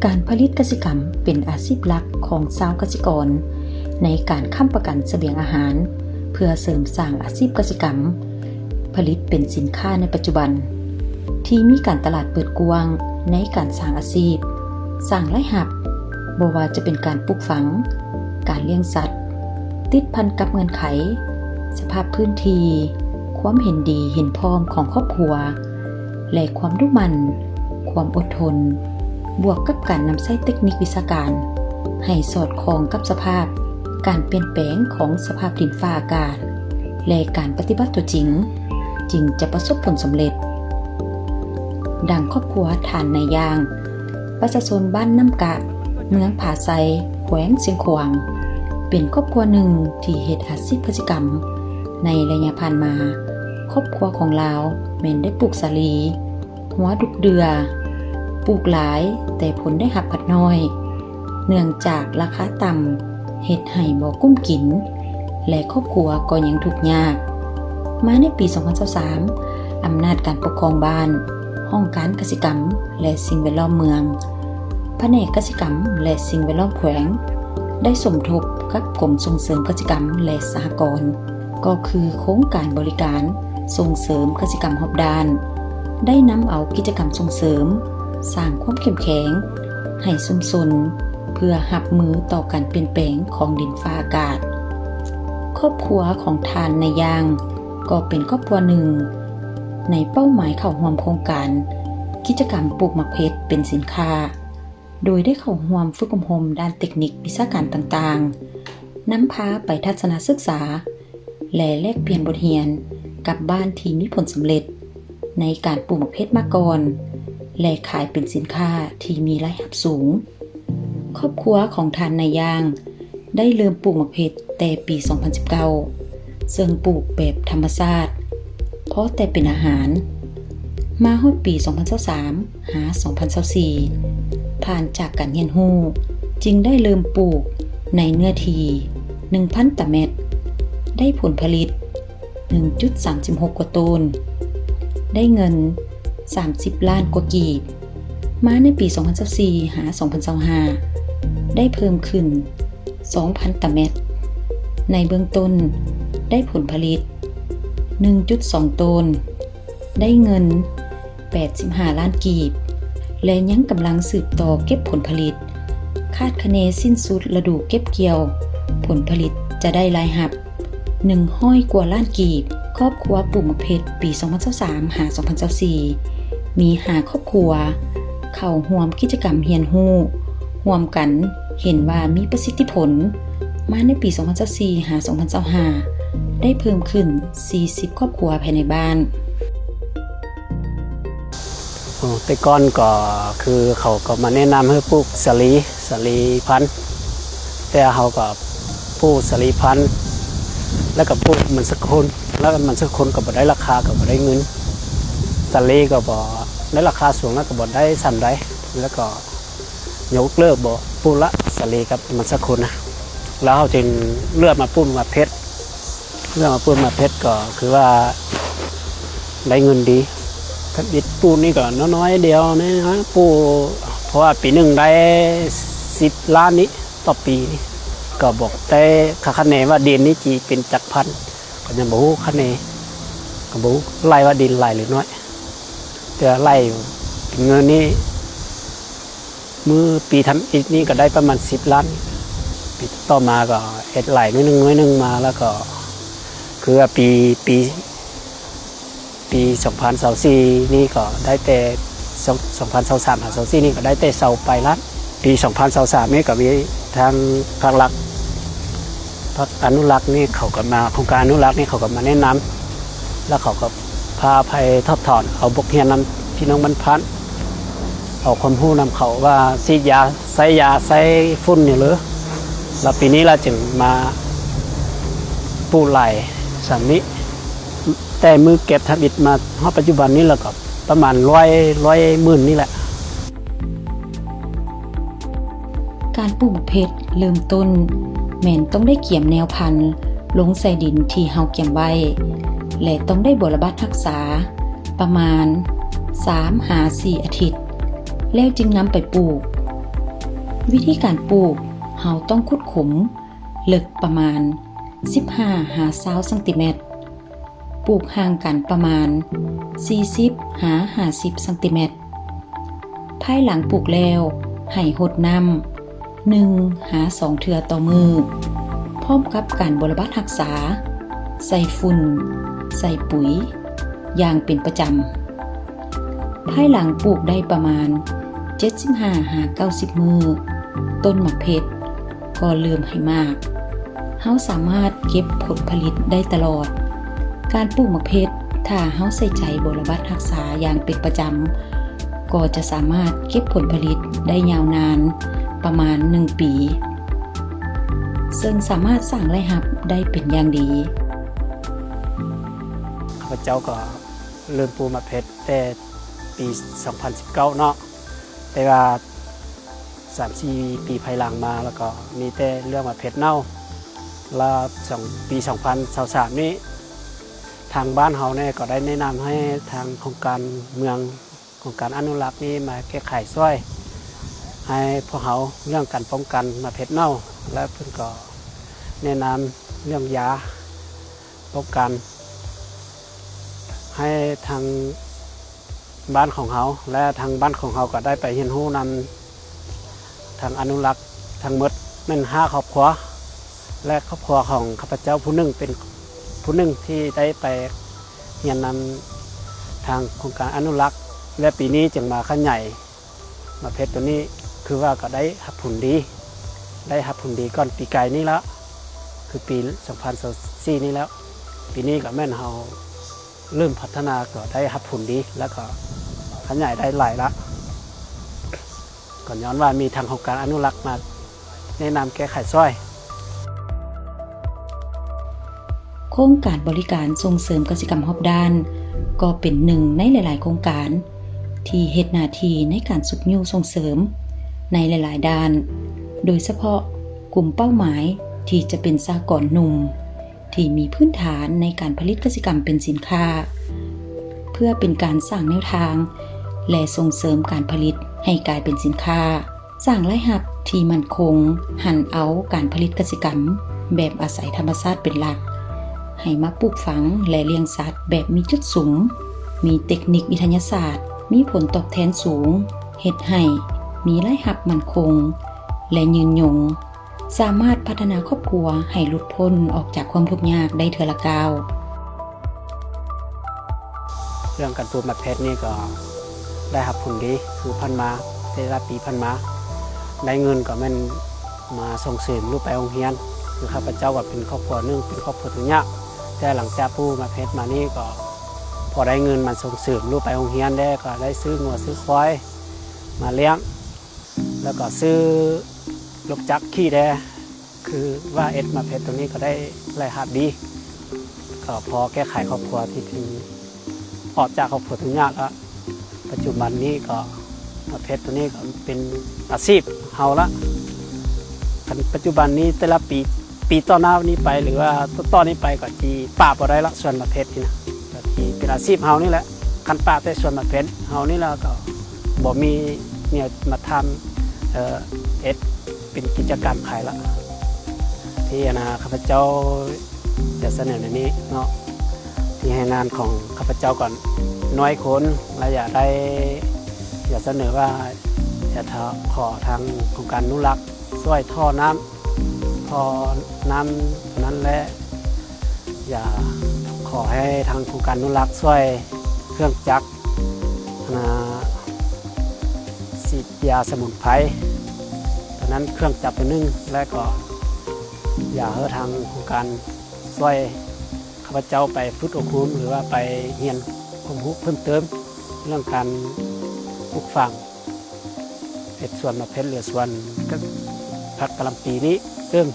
ການຜະລິດກະສິກຳເປັນອາຊີບຫຼັກຂອງຊາວກະສິກອນ ໃນການຄ້ຳປະກັນສະບຽງອາຫານ ເພື່ອເສີມສ້າງອາຊີບກະສິກຳ ຜະລິດເປັນສິນຄ້າໃນປັດຈຸບັນ ທີ່ມີການຕະຫຼາດເປີດກວ້າງໃນການສ້າງອາຊີບ, ສ້າງລາຍຮັບ, ບໍ່ວ່າຈະເປັນການປູກຝັງ, ການລ້ຽງສັດ, ຕິດພັນກັບເງື່ອນໄຂ, ສະພາບພື້ນທີ່, ຄວາມເຫັນດີເຫັນພ້ອມຂອງຄອບຄົວ ແລະ ຄວາມດຸໝັ່ນ, ຄວາມອົດທົນ, ບວກກັບການນຳໃຊ້ເຕັກນິກວິຊາການໃຫ້ສອດຄ່ອງກັບສະພາບການປ່ຽນແປງຂອງສະພາບດິນຟ້າອາກາດ ແລະ ການປະຕິບັດຕົວຈິງ ຈຶ່ງຈະປະສົບຜົນສຳເລັດ. ດັ່ງຄອບຄົວທ່ານນາຍຢ່າງ, ປະຊາຊົນບ້ານນ້ຳກະ, ເມືອງຜາໄຊ, ແຂວງຊຽງຂວາງ, ເປັນຄອບຄົວໜຶ່ງທີ່ເຮັດອາຊີບກະສິກຳ. ໃນໄລຍະຜ່ານມາ, ຄອບຄົວຂອງລາວແມ່ນໄດ້ປູກສາລີ, ຫົວດຸກເດືອ, ປູກຫຼາຍແຕ່ຜົນໄດ້ຮັບພັດນ້ອຍ ເນື່ອງຈາກລາຄາຕ່ຳ ເຮັດໃຫ້ບໍ່ກຸ້ມກິນ ແລະ ຄອບຄົວກໍຍັງທຸກຍາກ. ມາໃນປີສອງພັນຊາວສາມ ອຳນາດການປົກຄອງບ້ານ, ຫ້ອງການກະສິກຳ ແລະ ສິ່ງແວດລ້ອມເມືອງ, ພະແນກກະສິກຳ ແລະ ສິ່ງແວດລ້ອມແຂວງ ໄດ້ສົມທົບກັບກົມສົ່ງເສີມກະສິກຳ ແລະ ສະຫະກອນ ກໍຄືໂຄງການບໍລິການສົ່ງເສີມກະສິກຳຮອບດ້ານ ໄດ້ນຳເອົາກິດຈະກຳສົ່ງເສີມ ສ້າງຄວາມເຂັ້ມແຂງໃຫ້ຊຸມຊົນ ເພື່ອຮັບມືຕໍ່ການປ່ຽນແປງຂອງດິນຟ້າອາກາດ. ຄອບຄົວຂອງທ່ານນາຍຢ່າງ ກໍເປັນຄອບຄົວໜຶ່ງໃນເປົ້າໝາຍເຂົ້າຮ່ວມໂຄງການກິດຈະກຳປູກໝາກເພັດເປັນສິນຄ້າ ໂດຍໄດ້ເຂົ້າຮ່ວມຝຶກອົບຮົມດ້ານເຕັກນິກວິຊາການຕ່າງໆ, ນຳພາໄປທັດສະນະສຶກສາ ແລະ ແລກປ່ຽນບົດຮຽນກັບບ້ານທີ່ມີຜົນສຳເລັດໃນການປູກໝາກເພັດມາກ່ອນ ແລະ ຂາຍເປັນສິນຄ້າທີ່ມີລາຍຮັບສູງ. ຄອບຄົວຂອງທ່ານນາຍຢ່າງ ໄດ້ເລີ່ມປູກໝາກເພັດແຕ່ປີສອງພັນສິບເກົ້າ ເຊິ່ງປູກແບບທຳມະຊາດ ພໍແຕ່ເປັນອາຫານ. ມາຮອດປີສອງພັນຊາວສາມ ຫາ ສອງພັນຊາວສີ່ ຜ່ານຈາກການຮຽນຮູ້ ຈຶ່ງໄດ້ເລີ່ມປູກໃນເນື້ອທີ່ໜຶ່ງພັນຕາແມັດ, ໄດ້ຜົນຜະລິດໜຶ່ງຈຸດສາມສິບຫົກກວ່າໂຕນ, ໄດ້ເງິນສາມສິບລ້ານກວ່າກີບ. ມາໃນປີສອງພັນຊາວສີ່ ຫາ ສອງພັນຊາວຫ້າ ໄດ້ເພີ່ມຂຶ້ນສອງພັນຕາແມັດ. ໃນເບື້ອງຕົ້ນໄດ້ຜົນຜະລິດໜຶ່ງຈຸດສອງໂຕນ, ໄດ້ເງິນ ແປດສິບຫ້າລ້ານກີບ ແລະ ຍັງກຳລັງສືບຕໍ່ເກັບຜົນຜະລິດ. ຄາດຄະເນສິ້ນສຸດລະດູເກັບກ່ຽວ ຜົນຜະລິດຈະໄດ້ລາຍຮັບໜຶ່ງຮ້ອຍກວ່າລ້ານກີບ. ຄອບຄົວປູກໝາກເພັດປີສອງພັນຊາວສາມ ຫາ ສອງພັນຊາວສີ່ ມີຫ້າຄອບຄົວເຂົ້າຮ່ວມກິດຈະກຳຮຽນຮູ້ຮ່ວມກັນ ເຫັນວ່າມີປະສິດທິຜົນ. ມາໃນປີສອງພັນຊາວສີ່ ຫາ ສອງພັນຊາວຫ້າ ໄດ້ເພີ່ມຂຶ້ນສີ່ສິບຄອບຄົວພາຍໃນບ້ານ. ໂອ້ ແຕ່ກ່ອນກໍຄືເຂົາກໍມາແນະນຳໃຫ້ປູກສາລີ, ສາລີພັນ, ແຕ່ເຮົາກໍປູກສາລີພັນ ແລ້ວກໍປູກມັນສະຄຸນ, ແລ້ວມັນສະຄຸນກໍບໍ່ໄດ້ລາຄາ, ກໍບໍ່ໄດ້ເງິນ, ສາລີກໍບໍ່ໄດ້ລາຄາສູງ ແລ້ວກໍບໍ່ໄດ້ສ່ຳໃດ, ແລ້ວກໍ ຍົກເລີກບໍ່ປູກລະ ສາລີກັບມັນສະຄຸນນະ, ແລ້ວເຮົາຈຶ່ງເລືອກມາປູກໝາກເພັດ, ເລືອກມາປູກໝາກເພັດກໍຄືວ່າໄດ້ເງິນດີ. ທຳອິດປູກນີ້ກໍນ້ອຍໆດຽວນີ້ນະ, ປູກ ເພາະວ່າປີໜຶ່ງໄດ້ສິບລ້ານນີ້ຕໍ່ປີນີ້, ກໍບໍ່ໄດ້ຄາດຄະເນວ່າດິນນີ້ຊິເປັນຈັກພັນ, ກໍຍັງບໍ່ຮູ້ຄະເນ, ກໍບໍ່ຮູ້ໄລ່ວ່າດິນຫຼາຍຫຼືນ້ອຍ, ແຕ່ໄລ່ເປັນເງິນນີ້ ມື້ປີທຳອິດນີ້ກໍໄດ້ປະມານສິບລ້ານ, ປີຕໍ່ມາກໍເຮັດຫຼາຍໜ້ອຍໜຶ່ງ ໜ້ອຍໜຶ່ງມາ, ແລ້ວກໍຄືວ່າປີ ປີ ປີສອງພັນຊາວສີ່ນີ້ກໍໄດ້ແຕ່ ສອງ ສອງພັນຊາວສາມຫາຊາວສີ່ນີ້ກໍໄດ້ແຕ່ຊາວປາຍລ້ານ. ປີສອງພັນຊາວສາມນີ້ກໍມີທາງພາກລັດ ພາກອະນຸລັກນີ້ເຂົາກໍມາ, ໂຄງການອະນຸລັກນີ້ເຂົາກໍມາແນະນຳ, ແລ້ວເຂົາກໍພາໄປຖອດຖອນເອົາບົດຮຽນນຳພີ່ນ້ອງບ້ານພານ, ເອົາຄວາມຮູ້ນຳເຂົາວ່າສີດຢາ ໃຊ້ຢາ ໃຊ້ຝຸ່ນຫຍັງເລີ. ແລ້ວປີນີ້ລະຈຶ່ງມາປູກຫຼາຍສ່ຳນີ້, ແຕ່ມື້ເກັບທຳອິດມາຮອດປັດຈຸບັນນີ້ລະກໍປະມານຮ້ອຍ ຮ້ອຍໝື່ນນີ້ແຫຼະ. ການປູກໝາກເພັດເລີ່ມຕົ້ນແມ່ນຕ້ອງໄດ້ກຽມແນວພັນລົງໃສ່ດິນທີ່ເຮົາກຽມໄວ້ ແລະ ຕ້ອງໄດ້ບົວລະບັດຮັກສາປະມານສາມຫາສີ່ອາທິດ ແລ້ວຈຶ່ງນຳໄປປູກ. ວິທີການປູກ, ເຮົາຕ້ອງຂຸດຂຸມເລິກປະມານສິບຫ້າຫາຊາວຊັງຕີແມັດ, ປູກຫ່າງກັນປະມານສີ່ສິບຫາຫ້າສິບຊັງຕີແມັດ. ພາຍຫຼັງປູກແລ້ວ, ໃຫ້ຫົດນ້ຳໜຶ່ງຫາສອງເທື່ອຕໍ່ມື້, ພ້ອມກັບການບົວລະບັດຮັກສາ, ໃສ່ຝຸ່ນ, ໃສ່ປຸຍຢ່າງເປັນປະຈຳ. ພາຍຫຼັງປູກໄດ້ປະມານເຈັດສິບຫ້າຫາເກົ້າສິບມື້, ຕົ້ນໝາກເພັດກໍເລີ່ມໃຫ້ໝາກ. ເຮົາສາມາດເກັບຜົນຜະລິດໄດ້ຕະຫຼອດ. ການປູກໝາກເພັດ, ຖ້າເຮົາໃສ່ໃຈບົວລະບັດຮັກສາຢ່າງເປັນປະຈຳ, ກໍຈະສາມາດເກັບຜົນຜະລິດໄດ້ຍາວນານປະມານໜຶ່ງປີ, ເຊິ່ງສາມາດສ້າງລາຍຮັບໄດ້ເປັນຢ່າງດີ. ຂ້າພະເຈົ້າກໍເລີ່ມປູກໝາກເພັດແຕ່ປີສອງພັນສິບເກົ້າເນາະ, ແຕ່ວ່າສາມສີ່ປີພາຍຫຼັງມາ ແລ້ວກໍມີແຕ່ເລື່ອງໝາກເພັດເນົ່າ. ແລ້ວສອງ ປີສອງພັນຊາວສາມນີ້ ທາງບ້ານເຮົານີ້ກໍໄດ້ແນະນຳໃຫ້ທາງໂຄງການເມືອງ ຂອງການອະນຸລັກນີ້ມາແກ້ໄຂຊ່ວຍໃຫ້ພວກເຮົາເລື່ອງການປ້ອງກັນໝາກເພັດເນົ່າ ແລະ ເພິ່ນກໍແນະນຳເລື່ອງຢາປ້ອງກັນໃຫ້ທາງບ້ານຂອງເຮົາ ແລະ ທາງບ້ານຂອງເຮົາກໍໄດ້ໄປຮຽນຮູ້ນຳທາງອະນຸລັກທັງໝົດແມ່ນຫ້າຄອບຄົວ ແລະ ຄອບຄົວຂອງຂ້າພະເຈົ້າຜູ້ໜຶ່ງເປັນຜູ້ໜຶ່ງທີ່ໄດ້ໄປ ຮຽນນຳທາງໂຄງການອະນຸລັກ ແລະ ປີນີ້ຈຶ່ງມາຂະຫຍາຍໝາກເພັດໂຕນີ້ ຄືວ່າກໍໄດ້ຮັບຜົນດີ ໄດ້ຮັບຜົນດີກ່ອນປີກາຍນີ້ລະ ຄືປີສອງພັນຊາວສີ່ນີ້ແລ້ວ. ປີນີ້ກໍແມ່ນເຮົາເລີ່ມພັດທະນາ ກໍໄດ້ຮັບຜົນດີ ແລ້ວກໍຂະຫຍາຍໄດ້ຫຼາຍລະ ກໍຍ້ອນວ່າມີທາງໂຄງການອະນຸລັກມາ ແນະນຳແກ້ໄຂຊ່ອຍ. ໂຄງການບໍລິການສົ່ງເສີມກະສິກຳຮອບດ້ານ ກໍເປັນໜຶ່ງໃນຫຼາຍໆໂຄງການ ທີ່ເຮັດໜ້າທີ່ໃນການຊຸກຍູ້ສົ່ງເສີມໃນຫຼາຍໆດ້ານ, ໂດຍສະເພາະກຸ່ມເປົ້າໝາຍທີ່ຈະເປັນສະຫະກອນໜຸ່ມ ທີ່ມີພື້ນຖານໃນການຜະລິດກະສິກຳເປັນສິນຄ້າ, ເພື່ອເປັນການສ້າງແນວທາງ ແລະ ສົ່ງເສີມການຜະລິດໃຫ້ກາຍເປັນສິນຄ້າ, ສ້າງລາຍຮັບທີ່ໝັ້ນຄົງ, ຫັນເອົາການຜະລິດກະສິກຳແບບອາໄສທຳມະຊາດເປັນຫຼັກ, ໃຫ້ມາປູກຝັງ ແລະ ລ້ຽງສັດແບບມີຈຸດສຸມ, ມີເຕັກນິກວິທະຍາສາດ, ມີຜົນຕອບແທນສູງ, ເຮັດໃຫ້ມີລາຍຮັບໝັ້ນຄົງ ແລະ ຍືນຍົງ. ສາມາດພັດທະນາຄອບຄົວໃຫ້ຫຼຸດພົ້ນອອກຈາກຄວາມທຸກຍາກໄດ້ເທື່ອລະກ້າວ. ເລື່ອງການປູກໝາກເພັດນີ້ກໍໄດ້ຮັບຜົນດີ ຄືຜ່ານມາ ແຕ່ລະປີຜ່ານມາ ໄດ້ເງິນກໍແມ່ນມາສົ່ງເສີມລູກໄປໂຮງຮຽນ. ຄືຂ້າພະເຈົ້າກໍເປັນຄອບຄົວໜຶ່ງ ເປັນຄອບຄົວທຸກຍາກ, ແຕ່ຫຼັງຈາກປູກໝາກເພັດມານີ້ກໍພໍໄດ້ເງິນມາສົ່ງເສີມລູກໄປໂຮງຮຽນແດ່, ກໍໄດ້ຊື້ງົວຊື້ຄວາຍມາລ້ຽງ. ແລ້ວກໍຊື້ລົດຈັກຂີ່ແດ່ ຄືວ່າເຮັດໝາກເພັດໂຕນີ້ກໍໄດ້ລາຍຮັບດີ ກໍພໍແກ້ໄຂຄອບຄົວທີ່ເປັນ ອອກຈາກຄອບຄົວທຸກຍາກລະ. ປັດຈຸບັນນີ້ກໍໝາກເພັດໂຕນີ້ກໍເປັນອາຊີບເຮົາລະ. ຄັນປັດຈຸບັນນີ້ແຕ່ລະປີ ປີຕໍ່ໜ້ານີ້ໄປ ຫຼືວ່າຕໍ່ໆນີ້ໄປກໍຊິປະບໍ່ໄດ້ລະ ສວນໝາກເພັດນີ້ນະ ກໍຊິເປັນອາຊີບເຮົານີ້ແຫຼະ. ຄັນປະແຕ່ສວນໝາກເພັດເຮົານີ້ແລ້ວ ກໍບໍ່ມີແນວມາທຳ ເອີ ເຮັດເປັນກິດຈະການຂາຍລະ. ທີ່ອັນນາ ຂ້າພະເຈົ້າຈະສະເໜີໃນນີ້ເນາະ ທີ່ແຮງງານຂອງຂ້າພະເຈົ້າກໍນ້ອຍຄົນ ແລະ ຢາກໄດ້ ຢາກສະເໜີວ່າ ຢາກ ຂໍທາງໂຄງການອະນຸລັກ ຊ່ວຍທໍ່ນ້ຳ ທໍ່ນ້ຳນັ້ນ ແລະ ຢາກຂໍໃຫ້ທາງໂຄງການອະນຸລັກຊ່ວຍເຄື່ອງຈັກ ອັນນາ ສີດຢາສະໝຸນໄພ ຕອນນັ້ນເຄື່ອງຈັກໂຕໜຶ່ງ ແລະ ກໍຢາກໃຫ້ທາງໂຄງການຊ່ວຍ ຂ້າພະເຈົ້າໄປຝຶກອົບຮົມ ຫຼືວ່າໄປຮຽນຄວາມຮູ້ເພີ່ມເຕີມ ເລື່ອງການປູກຝັງ ເຮັດສວນໝາກເພັດ ຫຼື ສວນຜັກກະຫຼ່ຳປີນີ້ຕື່ມ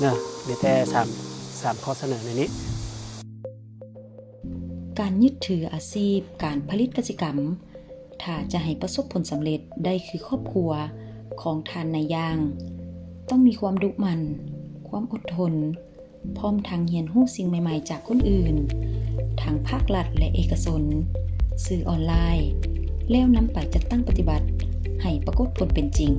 ເນາະ. ມີແຕ່ສາມ ສາມຂໍ້ສະເໜີໃນນີ້. ການຍຶດຖືອາຊີບການຜະລິດກະສິກຳ ຖ້າຈະໃຫ້ປະສົບຜົນສຳເລັດໄດ້ຄືຄອບຄົວຂອງທ່ານນາຍຢ່າງ ຕ້ອງມີຄວາມດຸໝັ່ນ, ຄວາມອົດທົນ, ພ້ອມທັງຮຽນຮູ້ສິ່ງໃໝ່ໆຈາກຄົນອື່ນ, ທັງພາກລັດ ແລະ ເອກະຊົນ, ສື່ອອນລາຍ, ແລ້ວນຳໄປຈັດຕັ້ງປະຕິບັດໃຫ້ປາກົດຜົນເປັນຈິງ.